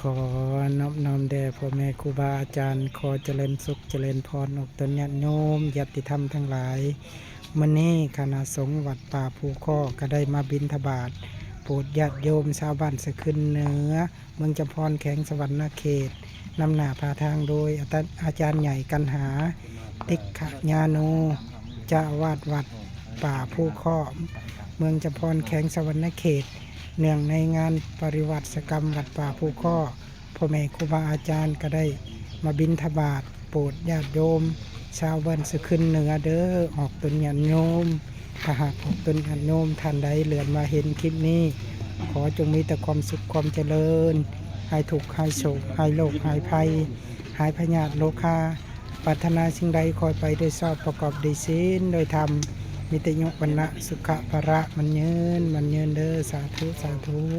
ຂໍນອບນ້ອມແດ່ພໍ່ແມ່ຄູບາອາຈານ, ຂໍຈະເລີນສຸກຈະເລີນພອນອອກຕົນຍາດໂຍມ ຍາດຕິທຳທັງຫຼາຍ. ມື້ນີ້ຄະນະສົງວັດປ່າພູຄໍ້ກະໄດ້ມາບິນທະບາດ ໂປດຍາດໂຍມຊາວບ້ານສະຂຶ້ນເໜືອ ເມືອງຈຳພອນ ແຂວງສະຫວັນນະເຂດ, ນຳໜ້າພາທາງໂດຍອາຕາ ອາຈານໃຫຍ່ກັນຫາ ຕິກຂະຍາໂນ ເຈົ້າອາວາດວັດປ່າພູຄໍ້ ເມືອງຈຳພອນ ແຂວງສະຫວັນນະເຂດ. ເນື່ອງໃນງານປະລິວັດສະກຳວັດປ່າພູຄໍ້ ພໍ່ແມ່ຄູບາອາຈານກະໄດ້ມາບິນທະບາດ ໂປດຍາດໂຍມຊາວບ້ານສະຂຶ້ນເໜືອເດີ ອອກຕົນຍາດໂຍມ. ຖ້າຫາກອອກຕົນຍາດໂຍມທ່ານໃດເຫຼືອນມາເຫັນຄລິບນີ້ ຂໍຈົ່ງມີແຕ່ຄວາມສຸກຄວາມຈະເລີນ, ຫາຍທຸກຫາຍໂສກ ຫາຍໂລກຫາຍໄພ ຫາຍພະຍາດໂລຄາ. ປາດຖະໜາສິ່ງໃດຂໍໃຫ້ໄປໂດຍຊອບ ປະກອບດ້ວຍສິນດ້ວຍທຳ ມີແຕ່ອາຍຸວັນນະສຸຂະພະລະໝັ້ນຍືນ ໝັ້ນຍືນເດີ. ສາທຸ ສາທຸ.